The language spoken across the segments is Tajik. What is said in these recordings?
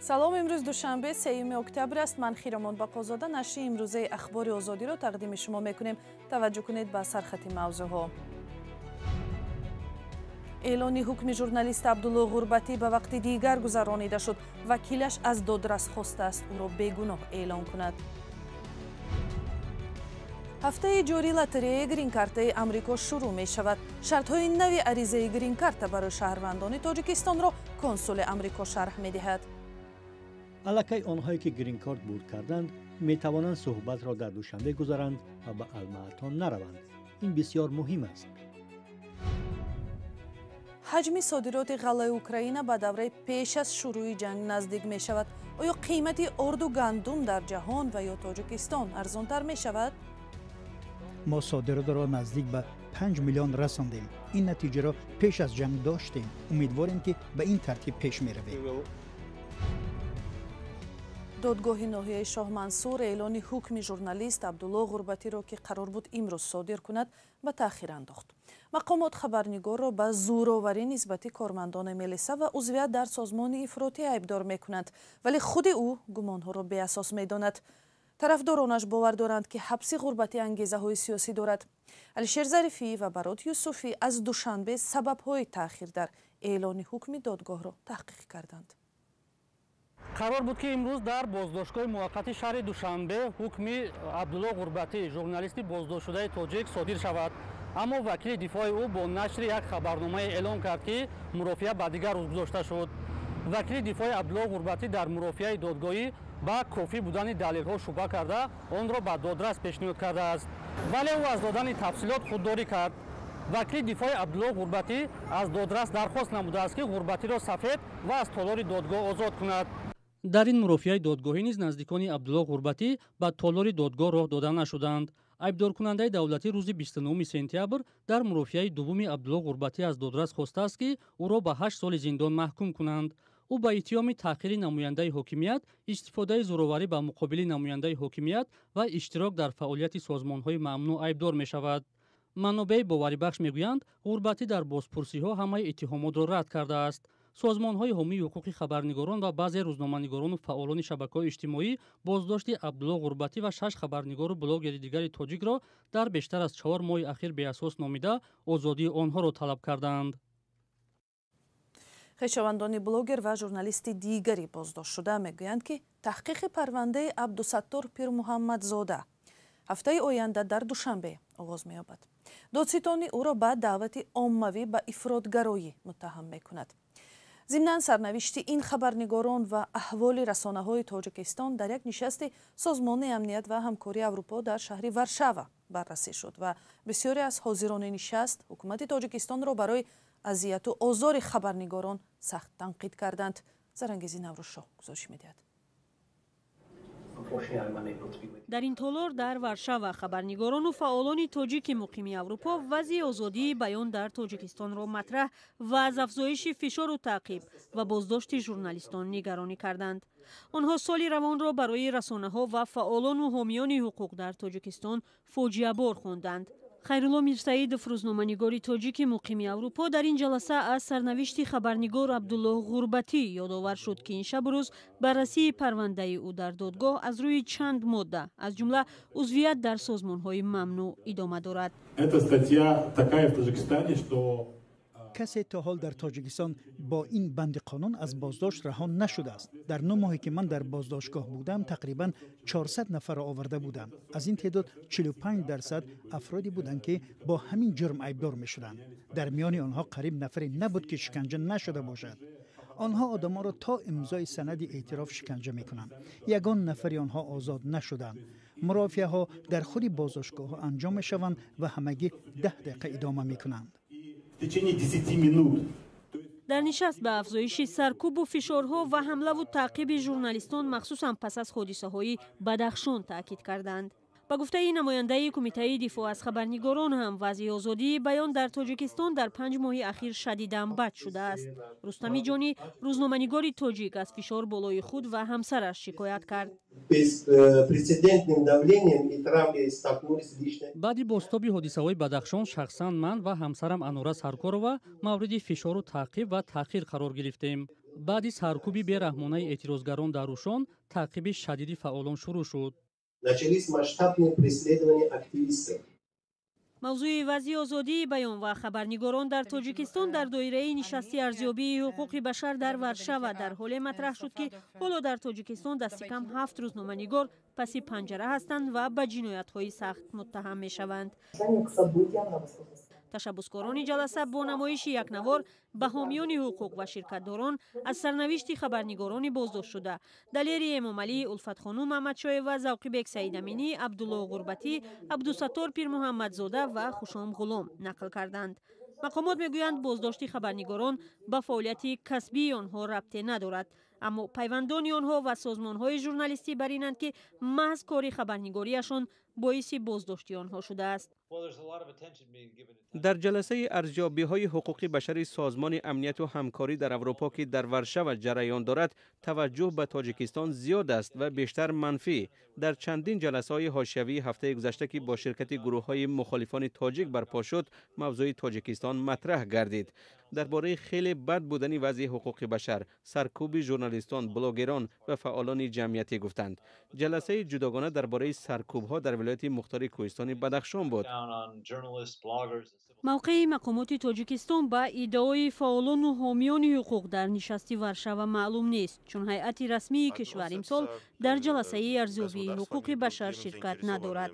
Салом. Имрӯз душанбе, 3 октябр аст. Ман Хиромон Бақозода нашри имрӯзаи Ахбори Озодиро тақдими шумо мекунем. Таваҷҷӯҳ кунед ба сархати мавзӯъҳо. Эълони ҳукми журналист Абдулло Ғурбатӣ ба вақти дигар гузаронида шуд. Вакилаш аз додрас хостааст, ӯро бегуноҳ эълон кунад. Ҳафтаи ҷорӣ лотереяи гринкартаи Амрико шурӯъ мешавад. Шартҳои нави аризаи гринкарта барои шаҳрвандони Тоҷикистонро консули Амрико шарҳ медиҳад. Аллакай онҳое, ки гринкарт бурд карданд, метавонанд суҳбатро дар Душанбе гузаранд ва ба Алмаато нараванд. Ин бисёр муҳим аст. Ҳаҷми содироти ғаллаи Украина ба давраи пеш аз шурӯи ҷанг наздик мешавад. Оё қимати орду гандум дар ҷаҳон ва ё Тоҷикистон арзонтар мешавад? Мо содиротро наздик ба 5 миллион расондем. Ин натиҷаро пеш аз ҷанг доштем. Умедворем, ки ба ин тартиб пеш меравем. Додгоҳи ноҳияи Шоҳмансур эълони ҳукми журналист Абдулло Ғурбатиро, ки қарор буд имрӯз содир кунад, ба таъхир андохт. Мақомот хабарнигорро ба зӯроварӣ нисбати кормандони милиса ва узвият дар созмони ифротӣ айбдор мекунанд, вале худи ӯ гумонҳоро беасос медонад. Тарафдоронаш бовар доранд, ки ҳабси Ғурбатӣ ангезаҳои сиёсӣ дорад. Алишер Зарифӣ ва Барот Юсуфӣ аз Душанбе сабабҳои таъхир дар эълони ҳукми додгоҳро таҳқиқ карданд. Қарор буд, ки имрӯз дар боздоштгоҳи муваққати шаҳри Душанбе ҳукми Абдулло Ғурбатӣ, журналисти боздоштшудаи тоҷик, содир шавад, аммо вакили дифои ӯ бо нашри як хабарномае эълон кард, ки мурофиа ба дигар рӯз гузошта шуд. Вакили дифои Абдулло Ғурбатӣ дар мурофиаи додгоҳӣ ба кофӣ будани далелҳо шубҳа карда, онро ба додрас пешниҳод кардааст, вале ӯ аз додани тафсилот худдорӣ кард. Вакили дифои Абдулло Ғурбатӣ аз додрас дархост намудааст, ки Ғурбатиро сафед ва аз толори додгоҳ озод кунад. Дар ин мурофиаи додгоҳӣ низ наздикони Абдулло Ғурбатӣ ба толори додгоҳ роҳ дода нашуданд. Айбдоркунандаи давлатӣ рӯзи 29 сентябр дар мурофиаи дуввуми Абдулло Ғурбатӣ аз додрас хостааст, ки ӯро ба 8 соли зиндон маҳкум кунанд. Ӯ ба иттиҳоми таҳқири намояндаи ҳокимият, истифодаи зӯроварӣ ба муқобили намояндаи ҳокимият ва иштирок дар фаъолияти созмонҳои мамнӯъ айбдор мешавад. Манобеи боварибахш мегӯянд, Ғурбатӣ дар бозпурсиҳо ҳамаи иттиҳомотро рад кардааст. Созмонҳои ҳомии ҳуқуқи хабарнигорон ва баъзе рӯзноманигорону фаъолони шабакаҳои иҷтимоӣ боздошти Абдулло Ғурбатӣ ва шаш хабарнигору блогери дигари тоҷикро дар бештар аз 4 моҳи ахир беасос номида, озодии онҳоро талаб кардаанд. Хешовандони блогер ва журналисти дигари боздоштшуда мегӯянд, ки таҳқиқи парвандаи Абдусаттор Пирмуҳаммадзода ҳафтаи оянда дар Душанбе оғоз меёбад. Додситонӣ ӯро ба даъвати оммавӣ ба ифротгароӣ муттаҳам мекунад. Зимнан, сарнавишти ин хабарнигорон ва аҳволи расонаҳои Тоҷикистон дар як нишасти Созмони амният ва ҳамкории Аврупо дар шаҳри Варшава баррасӣ шуд ва бисёре аз ҳозирони нишаст ҳукумати Тоҷикистонро барои азияту озори хабарнигорон сахт танқид карданд. Зарангези Наврӯзшоҳ гузориш медиҳад. Дар ин толор дар Варшава хабарнигорону фаъолони тоҷики муқими Аврупо вазъи озодии баён дар Тоҷикистонро матраҳ ва аз афзоиши фишору таъқиб ва боздошти журналистон нигаронӣ карданд. Онҳо соли равонро барои расонаҳо ва фаъолону ҳомиёни ҳуқуқ дар Тоҷикистон фоҷиабор хонданд. Хайрулло Мирсаидов, рӯзноманигори тоҷики муқими Аврупо, дар ин ҷаласа аз сарнавишти хабарнигор Абдуллоҳ Ғурбатӣ ёдовар шуд, ки ин шабу рӯз баррасии парвандаи ӯ дар додгоҳ аз рӯи чанд модда, аз ҷумла узвият дар созмонҳои мамнӯъ, идома дорад. Эта статья такая в Таджикистане, что Касе то ҳол дар Тоҷикистон бо ин банди қонун аз боздошт раҳо нашудааст. Дар 9 моҳе, ки ман дар боздоштгоҳ будам, тақрибан 400 нафарро оварда будам. Аз ин теъдод 45% афроде буданд, ки бо ҳамин ҷурм айбдор мешуданд. Дар миёни онҳо қариб нафаре набуд, ки шиканҷа нашуда бошад. Онҳо одамонро то имзои санади эътироф шиканҷа мекунанд. Ягон нафари онҳо озод нашуданд. Мурофиаҳо дар худи боздоштгоҳҳо анҷом мешаванд ва ҳамагӣ 10 дақиқа идома мекунанд. В течение 10 минут. Дар нишаст ба афзоиши саркӯбу фишорҳо ва ҳамлаву таъқиби журналистон, махсусан пас аз ҳодисаҳои Бадахшон, таъкид карданд. Ба гуфтаи намояндаи Кумитаи дифоъ аз хабарнигорон ҳам вазъи озодии баён дар Тоҷикистон дар 5 моҳи ахир шадидан бад шудааст. Рустами Ҷонӣ, рӯзноманигори тоҷик, аз фишор болои худ ва ҳамсараш шикоят кард. Беспрецедентным давлением и травлей столкнулись лично. Баъди бозтоби ҳодисаҳои Бадахшон шахсан ман ва ҳамсарам Анора Саркорова мавриди фишору таъқиб ва таъхир қарор гирифтем. Баъди саркӯби бераҳмонаи эътирозгарон дар Рӯшон, таъқиби шадиди фаъолон шурӯъ шуд. Начались масштабные преследования активистов. Мавзӯи вазъи озодии баён ва хабарнигорон дар Тоҷикистон дар доираи нишасти арзёбии ҳуқуқи башар дар Варшава дар ҳоле матраҳ шуд, ки ҳоло дар Тоҷикистон дасти кам ҳафт рӯзноманигор паси панҷара ҳастанд ва ба ҷиноятҳои сахт муттаҳам мешаванд. Ташаббускорони ҷаласа бо намоиши як навор ба ҳомиёни ҳуқуқ ва ширкатдорон аз сарнавишти хабарнигорони боздоштшуда Далери Эмомалӣ, Улфатхонум Маҳмадшоева, Завқибек Саидаминӣ, Абдулло Ғурбатӣ, Абдусаттор Пирмуҳаммадзода ва Хушом Ғулом нақл карданд. Мақомот мегӯянд, боздошти хабарнигорон ба фаъолияти касбии онҳо рабте надорад, аммо пайвандони онҳо ва созмонҳои журналистӣ бар инанд, ки маҳз кори хабарнигориашон боиси боздошти онҳо шудааст. Дар ҷаласаи арзёбиҳои ҳуқуқи башари Созмони Амнияту Ҳамкорӣ дар Аврупо, ки дар Варшава ҷараён дорад, таваҷҷӯҳ ба Тоҷикистон зиёд аст ва бештар манфӣ. Дар чандин ҷаласаҳои ҳошиявии ҳафтаи гузашта, ки бо ширкати гурӯҳҳои мухолифони тоҷик барпо шуд, мавзӯи Тоҷикистон матраҳ гардид. Дар бораи хеле бад будани вазъи ҳуқуқи башар, саркӯби журналистон, блогерон ва фаъолони ҷамъиятӣ гуфтанд. Ҷаласаи ҷудогона дар бораи саркӯбҳо дар вилояти мухтори Кӯҳистони Бадахшон буд. Мавқеи мақомоти Тоҷикистон ба иддаои фаъолону ҳомиёни ҳуқуқ дар нишасти Варшава маълум нест, чун ҳайати расмии кишвар имсол дар ҷаласаи арзёбии ҳуқуқи башар ширкат надорад.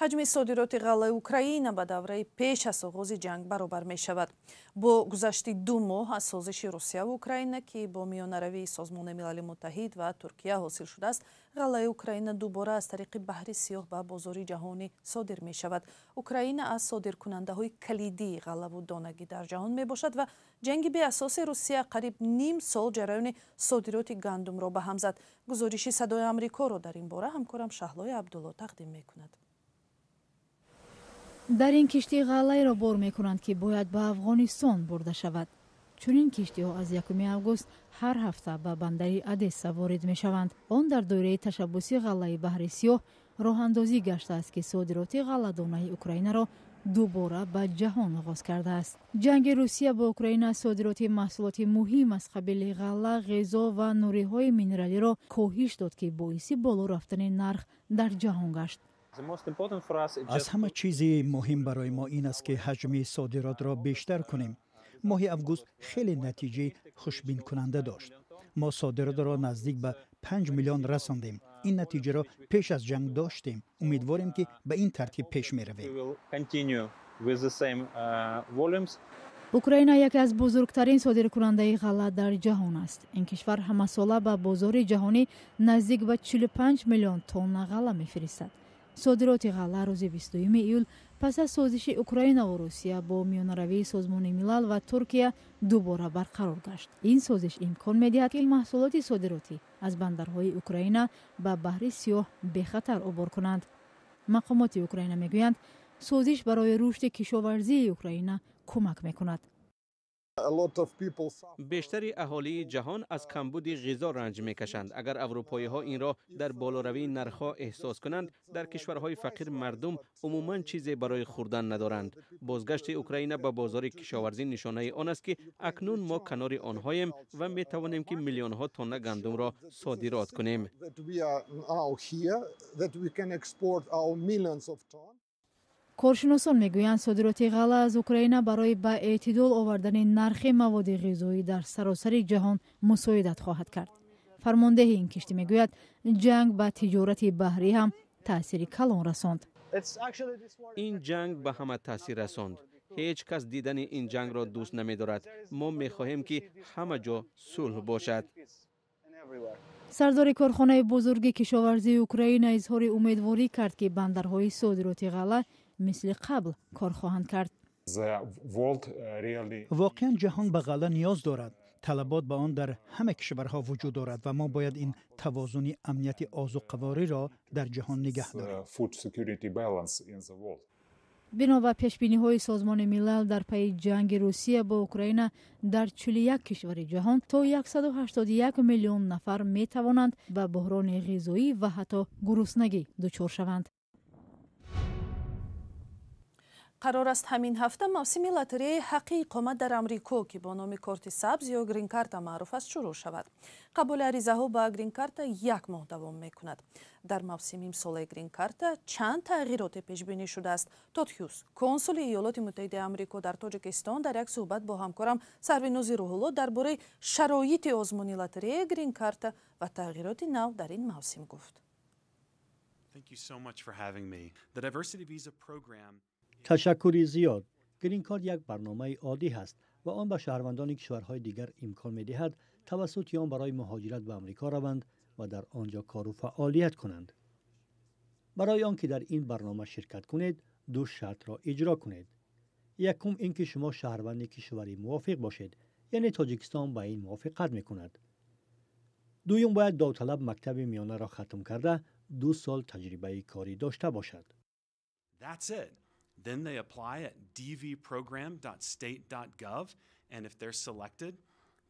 Ҳаҷми содироти ғаллаи Украина ба давраи пеш аз оғози ҷанг баробар мешавад. Бо гузашти 2 моҳ аз созиши Русияву Украина, ки бо миёнаравии Созмони Милали Муттаҳид ва Туркия ҳосил шудааст, ғаллаи Украина дубора аз тариқи Баҳри Сиёҳ ба бозори ҷаҳонӣ содир мешавад. Украина аз содиркунандаҳои калидии ғаллаву донагӣ дар ҷаҳон мебошад ва ҷанги беасоси Русия қариб ним сол ҷараёни содироти гандумро ба ҳам зад. Гузориши Садои Амрикоро дар ин бора ҳамкорам Шаҳлои Абдулло тақдим мекунад. Дар ин киштӣ ғаллаеро бор мекунанд, ки бояд ба Афғонистон бурда шавад. Чунин киштиҳо аз 1 август ҳар ҳафта ба бандари Одесса ворид мешаванд. Он дар доираи ташаббуси ғаллаи Баҳри Сиёҳ роҳандозӣ гаштааст, ки содироти ғалладонаи Украинаро дубора ба ҷаҳон оғоз кардааст. Ҷанги Русия бо Украина содироти маҳсулоти муҳим аз қабили ғалла, ғизо ва нуриҳои минералиро коҳиш дод, ки боиси боло рафтани нарх дар ҷаҳон гашт. Аз ҳама чизи муҳим барои мо ин аст, ки ҳаҷми содиротро бештар кунем. Моҳи август хеле натиҷаи хушбинкунанда дошт. Мо содиротро наздик ба 5 миллион расондем. Ин натиҷаро пеш аз ҷанг доштем. Умедворем, ки ба ин тартиб пеш меравем. Украина яке аз бузургтарин содиркунандаи ғалла дар ҷаҳон аст. Ин кишвар ҳамасола ба бозори ҷаҳонӣ наздик ба 45 миллион тонна ғалла мефиристад. Содироти ғалла рӯзи 22 июл пас аз созиши Украинаву Русия бо миёнаравии Созмони Милал ва Туркия дубора барқарор гашт. Ин созиш имкон медиҳад, ки маҳсулоти содиротӣ аз бандарҳои Украина ба Баҳри Сиёҳ бехатар убур кунанд. Мақомоти Украина мегӯянд, созиш барои рушди кишоварзии Украина кӯмак мекунад. Бештари аҳолии ҷаҳон аз камбуди ғизо ранҷ мекашанд. Агар аврупоиҳо инро дар болоравии нархҳо эҳсос кунанд, дар кишварҳои фақир мардум умуман чизе барои хӯрдан надоранд. Бозгашти Украина ба бозори кишоварзӣ нишонаи он аст, ки акнун мо канори онҳоем ва метавонем, ки миллионҳо тонна гандумро содирот кунем. Коршиносон мегӯянд, содироти ғалла аз Украина барои ба эътидол овардани нархи маводи ғизоӣ дар саросари ҷаҳон мусоидат хоҳад кард. Фармондеҳи ин киштӣ мегӯяд, ҷанг ба тиҷорати баҳрӣ ҳам таъсири калон расонд. Ин ҷанг ба ҳама таъсир расонд. Ҳеҷ кас дидани ин ҷангро дӯст намедорад. Мо мехоҳем, ки ҳама ҷо сулҳ бошад. Сардори корхонаи бузурги кишоварзии Украина изҳори умедворӣ кард, ки бандарҳои содироти ғалла мисли қабл кор хоҳанд кард. Воқеан, ҷаҳон ба ғалла ниёз дорад. Талабот ба он дар ҳама кишварҳо вуҷуд дорад ва мо бояд ин тавозуни амнияти озуқавориро дар ҷаҳон нигаҳ дорем. Бино ба пешбиниҳои Созмони Милал, дар пайи ҷанги Русия бо Украина дар 41 кишвари ҷаҳон то 181 миллион нафар метавонанд ба буҳрони ғизоӣ ва ҳатто гуруснагӣ дучор шаванд. Қарор аст ҳамин ҳафта мавсими лотереяи ҳаққи иқомат дар Амрико, ки бо номи корти сабз ё грин-карта маъруф аст, шурӯъ шавад. Қабули аризаҳо ба грин-карта як моҳ давом мекунад. Дар мавсими имсолаи грин-карта чанд тағйироте пешбинӣ шудааст? Тод Ҳюз, консули Иёлоти Муттаҳидаи Амрико дар Тоҷикистон, дар як суҳбат бо ҳамкорам Сарвинози Рӯҳулло дар бораи шароити озмуни лотереяи грин-карта ва тағйироти нав дар ин мавсим гуфт. Ташаккури зиёд. Грин-карт як барномаи оддӣ ҳаст ва он ба шаҳрвандони кишварҳои дигар имкон медиҳад тавассути он барои муҳоҷират ба Амрико раванд ва дар он ҷо кору фаъолият кунанд. Барои он ки дар ин барнома ширкат кунед, ду шартро иҷро кунед. Якум ин ки шумо шаҳрванди кишвари мувофиқ бошед, яъне Тоҷикистон ба ин мувофиқат мекунад. Дуюм, бояд довталаб мактаби миёнаро хатм карда 2 сол таҷрибаи корӣ дошта бошад. Then they apply at dvprogram.state.gov, and if they're selected,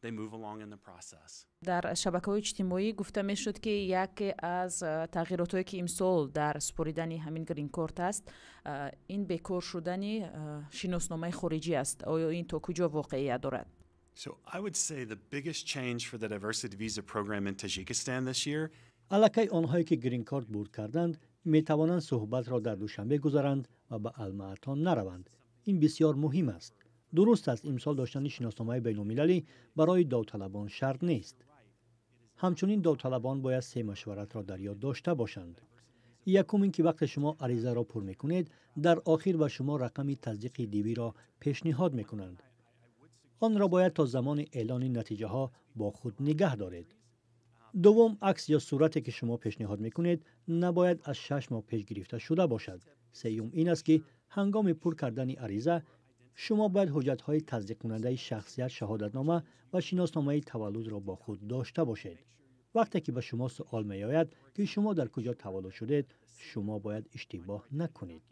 they move along in the process. Дар шабакаҳои иҷтимоӣ гуфта мешуд, ки яке аз тағйиротҳое, ки имсол дар супоридани ҳамин грин-корт аст, ин бекор шудани шиносномаи хориҷӣ аст. Оё ин то куҷо воқеият дорад? So I would say the biggest change for the diversity visa program in Tajikistan this year. Аллакай онҳое ки грин-корт бурд карданд, метавонанд суҳбатро дар Душанбе гузаранд ва ба Алмаато нараванд. Ин бисёр муҳим аст. Дуруст аст, имсол доштани шиносномаи байналмилалӣ барои довталабон шарт нест. Ҳамчунин довталабон бояд се машваратро дар ёд дошта бошанд. Якум ин ки вақте шумо аризаро пур мекунед, дар охир ба шумо рақами тасдиқи дивиро пешниҳод мекунанд. Онро бояд то замони эълони натиҷаҳо бо худ нигаҳ доред. Дуввум, акс ё сурате ки шумо пешниҳод мекунед, набояд аз 6 моҳ пеш гирифта шуда бошад. Сеюм ин аст ки ҳангоми пур кардани ариза шумо бояд ҳуҷҷатҳои тасдиқкунандаи шахсият, шаҳодатнома ва шиносномаи таваллудро бо худ дошта бошед. Вақте ки ба шумо суол меояд, ки шумо дар куҷо таваллуд шудед, шумо бояд иштибоҳ накунед.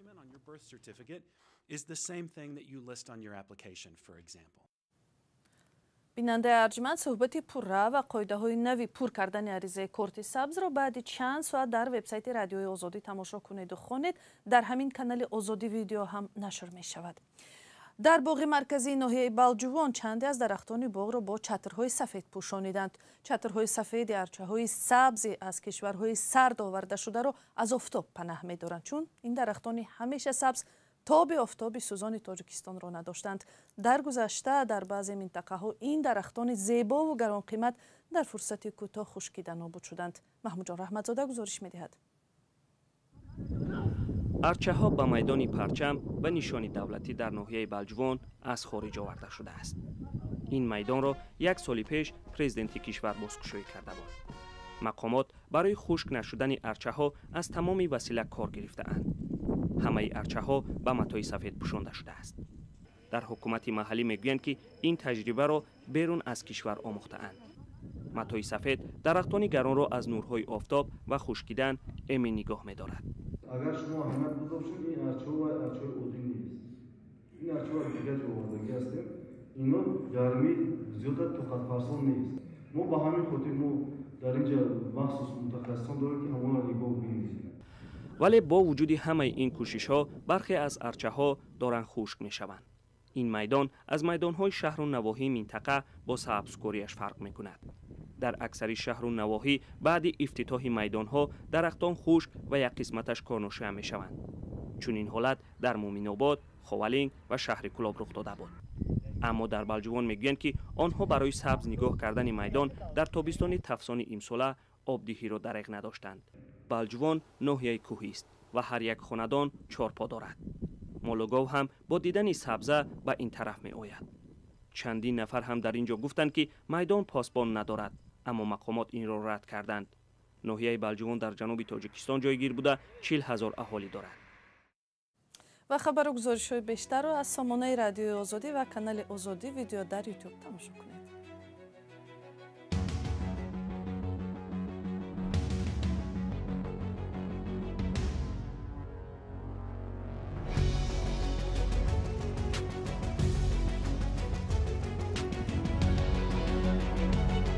Бинандаи арҷманд, суҳбати пурра ва қоидаҳои нави пур кардани аризаи корти сабзро баъди чанд соат дар вебсайти Радиои Озодӣ тамошо кунеду хонед. Дар ҳамин канали Озодӣ видео ҳам нашр мешавад. Дар боғи марказии ноҳияи Балҷувон чанде аз дарахтони боғро бо чатрҳои сафед пӯшониданд. Чатрҳои сафеди арчаҳои сабзи аз кишварҳои сард оварда шударо аз офтоб панаҳ медоранд, чун ин дарахтони ҳамеша сабз тоби офтоби сӯзони Тоҷикистонро надоштанд. Дар гузашта дар баъзе минтақаҳо ин дарахтони зебову гаронқимат дар фурсати кӯтоҳ хушкида нобуд шуданд. Маҳмудҷон Раҳматзода гузориш медиҳад. Арчаҳо ба майдони Парчам ва нишони давлатӣ дар ноҳияи Балҷувон аз хориҷ оварда шудааст. Ин майдонро як соли пеш президенти кишвар бозкушоӣ карда буд. Мақомот барои хушк нашудани арчаҳо аз тамоми васила кор гирифтаанд. Ҳамаи арчаҳо ба матои сафед пӯшонда шудааст. Дар ҳукумати маҳаллӣ мегӯянд, ки ин таҷрибаро берун аз кишвар омӯхтаанд. Матои сафед дарахтони гаронро аз нурҳои офтоб ва хушкидан эмин нигоҳ медорад. Агар шумо аҳамият буда бошед, ин арчаҳо ва арчаҳои оддӣ нест. Ин арчаҳо аз дигар ҷо овардагӣ ҳастем. Ино гармӣ зиёда тоқатфарсон нест. Мо ба ҳамин хотир мо дар ин ҷо махсус мутахассисон дорем, ки ҳамонро нигоҳ бинем. Вале бо вуҷуди ҳамаи ин кӯшишҳо бархе аз арчаҳо доранд хушк мешаванд. Ин майдон аз майдонҳои шаҳру навоҳии минтақа бо сабзкориаш фарқ мекунад. Дар аксари шаҳру навоҳӣ баъди ифтитоҳи майдонҳо дарахтон хушк ва як қисматаш корношоям мешаванд. Чунин ҳолат дар Муъминобод, Ховалинг ва шаҳри Кӯлоб рух дода буд. Аммо дар Балҷувон мегӯянд, ки онҳо барои сабз нигоҳ кардани майдон дар тобистони тафсони имсола обдиҳиро дареғ надоштанд. Балҷувон ноҳияи кӯҳист ва ҳар як хонадон чорпо дорад. Молугов ҳам бо дидани сабза ба ин тараф меояд. Чандин нафар ҳам дар ин ҷо гуфтанд, ки майдон посбон надорад, аммо мақомот инро рад карданд. Ноҳияи Балҷувон дар ҷануби Тоҷикистон ҷойгир буда, 40 000 аҳолӣ дорад. Ва хабару гузоришҳои бештарро аз сомонаи Радиои Озодӣ ва канали Озодӣ видео дар Ютуб тамошо кунед.